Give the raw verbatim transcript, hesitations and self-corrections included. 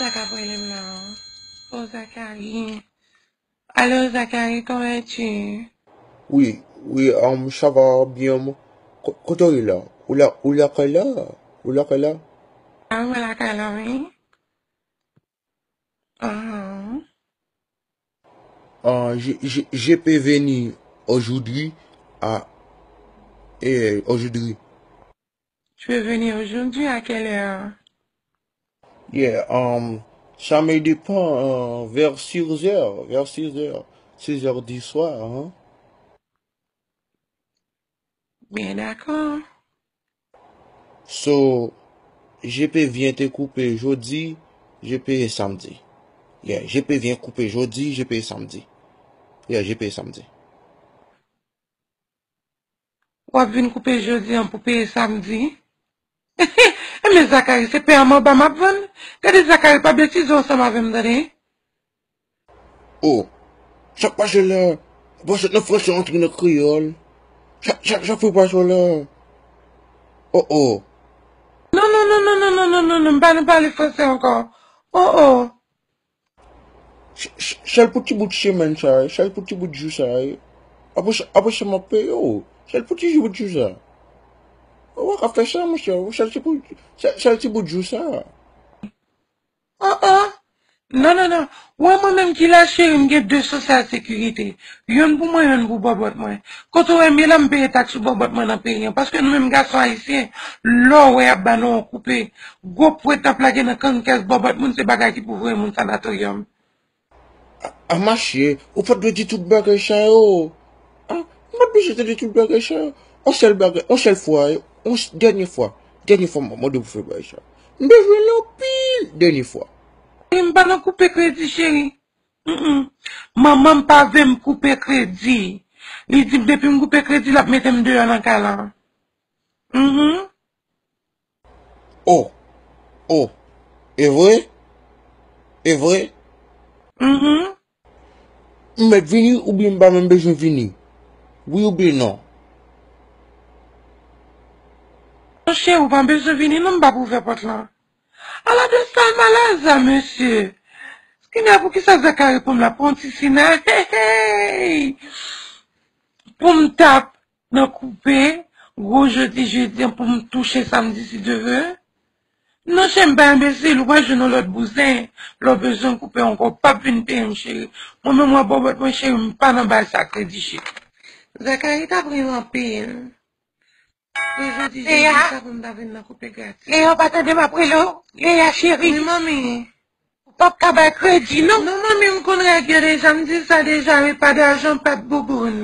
Sa k ap rele m la. Oh, Zacharie. Allô, Zacharie, comment es-tu? Oui, oui, um, ça va bien. Ko- Kote w ye la? Ou la, ou lakay la? Ou lakay la? Ah, mwen lakay la, wi. Aham. Ah, je, je, je peux venir aujourd'hui à, eh, aujourd'hui. Tu peux venir aujourd'hui à quelle heure? Yeah, um, ça me dépend, euh, vers six heures, vers six heures, six heures du soir, hein. Bien, d'accord. So, je peux venir te koupe jodi, je peux samedi. Yeah, je peux venir koupe jodi, je peux samedi. Yeah, je peux samedi. W ap vin koupe jodi an pou peye samdi? Enben, Zakari, se pè an manba m ap vann? Gade, Zakari, pa betize ansanm avè m, tande? Oh, sa k pase la? Ou pa sot nan franse antre nan kreyòl? Sa, sa, sa k fè w pase w la? Oh, oh. Non, non, non, m pa nan pale franse ankò. Oh, oh. Ch- ch- Sèl pou ti bout semèn sa a, sèl pou ti bout jou sa a. Apre sa, apre sa, m ap peye w. Sèl pou ti bout jou sa a. Ou pa ka fè sa, monchè. Sèl ti bout, sèl, sèl ti bout jou sa a. Oh, oh. Non, non, non. Ou wè mwen menm ki la, cheri, m gen de sosyal sekirite. Yonn pou mwen, yonn pou bòbòt mwen. Kote w wè m ye la, m peye taks sou bòbòt mwen nan peyi an. Paske nou menm gason ayisyen, lè w wè y ap ba nou yon koupe, gwo pwent ap lage nan kannkès bòbòt moun, se bagay ki pou voye moun sanatoryòm. A, a, mache, ou pa t dwe di tout bagay sa yo. A, m pa t bezwen tande tout bagay sa yo. On sèl bagay, on sèl fwa, on s- dènye fwa. Dènye fwa m ap mande pou fè bagay sa. M bezwen l anpil, dènye fwa. E m pa nan koupe kredi, cheri. Mm, mm. Manman m pa vle m koupe kredi. Li di m depi m koupe kredi, l ap mete m deyò nan kay la. Mhm. Oh, oh, e vre? E vre? Mhm. M mèt vini oubyen m pa menm bezwen vini? Wi oubyen non? Monchè, ou pa bezwen vini non, m p ap ouvè pòt lan. Ala de salmalaza, mesye. Kounye a, poukisa Zakari pou m la pran ti sina? Hey, hey. Pou m t ap nan koupe, gwo jodi, jedi an pou m touche samdi, si Dye vle. Non, cheri, m pa enbesil, ou pral jwenn yon lòt bouzen. Lè w bezwen koupe ankò, w p ap vin peye m, cheri. Mwen menm, w ap bòbòt mwen, cheri, m pa nan bay sa kredi, cheri. Zakari t ap ri m anpil. Pou jodi, jodi sa pou m ta vin nan koupe gratis. Leya, pa tande m ap rele w. Leya, cheri. Wi, manmi. Ou p ap ka bay kredi, non. Non, manmi, m konn règ yo deja. M di l sa deja, wi, pa dajan, pa d bouboun.